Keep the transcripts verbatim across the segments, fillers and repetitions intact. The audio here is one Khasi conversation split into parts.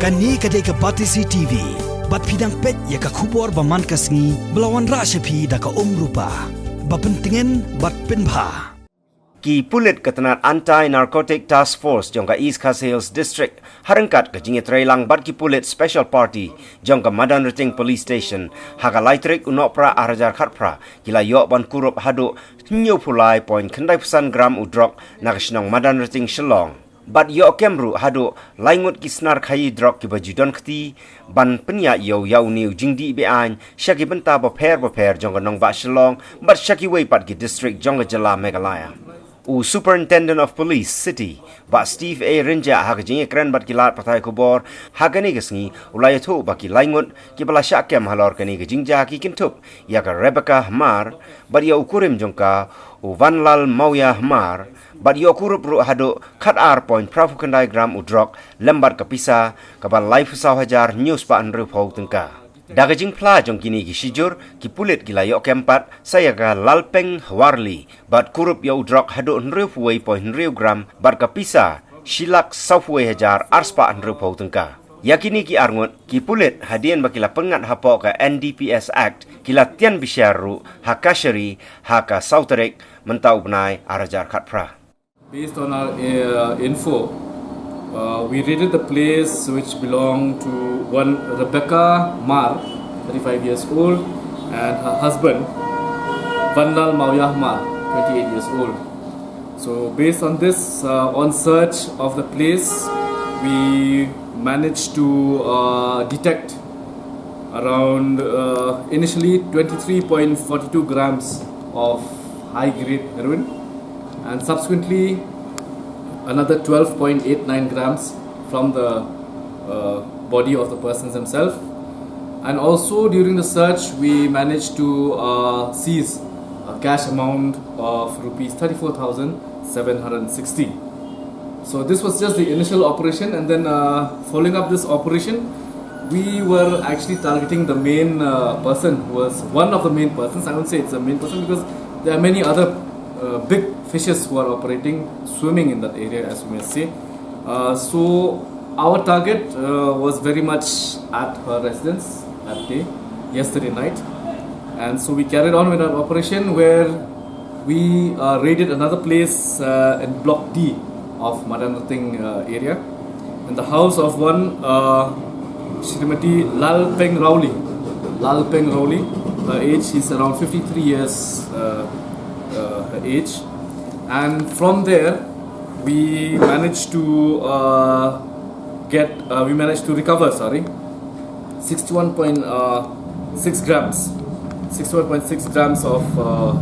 Kane ka dei ka Batesi T V. Bad phi dang peit ïa ka khubor ba man ka sngi ba la wanrah sha phi da ka Umrupa. Ba pyntngen bad pynbha. Ki pulit ka tnat Anti Narcotic Task Force jong ka East Khasi Hills District, ha ryngkat ka jingïatreilang bad ki pulit Special Party jong ka Madanrting Police Station, ha ka lai tarik u Nohprah ar hajar khatphra, ki la ïoh ban kurup haduh hynñiewphew lai point khyndai phew san gram u drok na ka shnong Madanrting Shillong. Bad ïoh kem ruh haduh lai ngut ki snar khaïi drok kiba ju don kti ban pynïaid ïew ïa une u jingdih be-aiñ sha ki bynta bapher bapher jong ka nongbah Shillong bad sha kiwei pat ki district jong ka jylla Meghalaya. U Superintendent of Police City, Bah Steve A Rynjah, ha ka jingïakren bad ki lad pathai khubor ha kane ka sngi, u la ïathuh ba ki lai ngut kiba la shah kem halor kane ka jingjia ki kynthup ïa ka Rebecca Hmar bad ïa u kurim jong ka, u Vanlal Mawia Hmar, bad ïoh kurup ruh haduh khatar point phra phew khyndai gram u drok lem bad ka pisa kaba laiphew saw hajar hynñiew spah hynriewphew tyngka. Da ka jingphla jong kine ki shijur, ki pulit ki la ïoh kem pat sa ïa ka Lalpeng Hwarli bad kurup ïa u drok haduh hynriewphew wei point hynriew gram bad ka pisa shi lak sawphew wei hajar ar spah hynriewphew tyngka. Ïa kine ki arngut, ki pulit, hadien ba ki la pynngat hapoh ka N D P S Act, ki la tian bishar ruh ha kashari ha ka saw tarik mynta u bnai ar hajar khatphra. Based on our uh, info, uh, we raided the place which belonged to one Rebecca Mar, thirty-five years old, and her husband, Vanlal Mauyah Mar, twenty-eight years old. So, based on this, uh, on search of the place, we managed to uh, detect around uh, initially twenty-three point four two grams of high grade heroin, and subsequently another twelve point eight nine grams from the uh, body of the persons themselves. And also during the search, we managed to uh, seize a cash amount of rupees thirty-four thousand seven hundred sixty. So this was just the initial operation, and then uh, following up this operation, we were actually targeting the main uh, person who was one of the main persons. I won't say it's a main person because there are many other uh, big fishes who are operating, swimming in that area, as we may say. Uh, so our target uh, was very much at her residence that day, yesterday night. And so we carried on with our operation where we uh, raided another place uh, in Block D of Madanrting uh, area, in the house of one uh, Shrimati Lalpeng Raoli. Lalpeng Raoli, her age, she's around fifty-three years uh, uh, her age. And from there, we managed to uh, get, uh, we managed to recover, sorry, sixty-one point six grams, sixty-one point six grams of uh,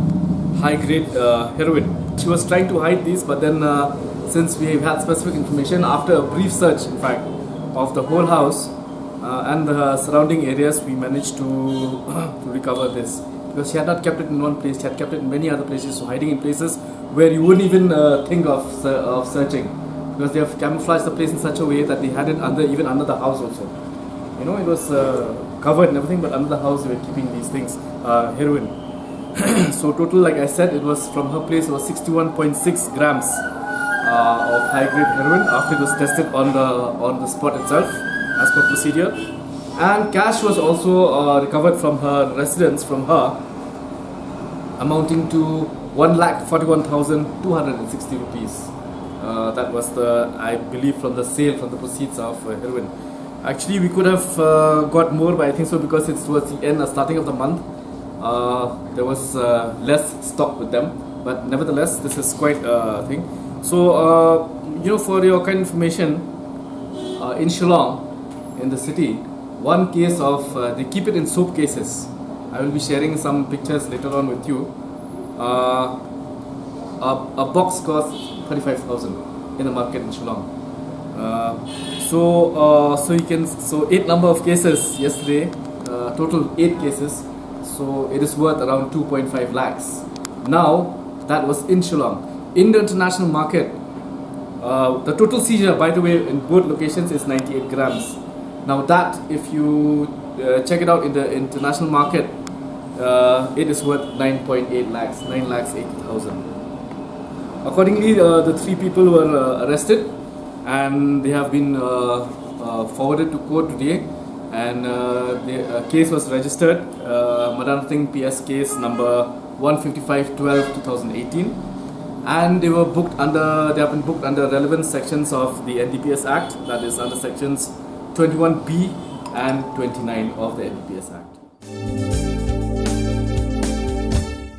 high grade uh, heroin. She was trying to hide these, but then uh, since we had specific information, after a brief search, in fact, of the whole house uh, and the surrounding areas, we managed to, to recover this. Because she had not kept it in one place, she had kept it in many other places, so hiding in places where you wouldn't even uh, think of, of searching. Because they have camouflaged the place in such a way that they had it under, even under the house also. You know, it was uh, covered and everything, but under the house they were keeping these things, uh, heroin. So total, like I said, it was from her place, it was sixty-one point six grams uh, of high grade heroin after it was tested on the on the spot itself, as per procedure. And cash was also uh, recovered from her residence, from her, amounting to one lakh forty-one thousand two hundred and sixty rupees. Uh, that was the, I believe, from the sale, from the proceeds of uh, heroin. Actually, we could have uh, got more, but I think so because it's towards the end, uh, starting of the month, uh, there was uh, less stock with them. But nevertheless, this is quite a thing. So, uh, you know, for your kind of information, uh, in Shillong, in the city, one case of, uh, they keep it in soap cases. I will be sharing some pictures later on with you. Uh, a, a box costs thirty-five thousand in the market in Shillong. Uh, so, uh, so you can, so eight number of cases yesterday, uh, total eight cases. So it is worth around two point five lakhs. Now, that was in Shillong. In the international market, uh, the total seizure, by the way, in both locations is ninety-eight grams. Now that, if you uh, check it out in the international market, uh, it is worth nine point eight lakhs, nine lakhs eighty thousand. Accordingly, uh, the three people were uh, arrested and they have been uh, uh, forwarded to court today, and uh, the uh, case was registered, uh, Madan Singh P S case number one fifty-five twelve two thousand eighteen, and they were booked under they have been booked under relevant sections of the N D P S Act, that is under sections twenty-one B and twenty-nine of the N D P S Act.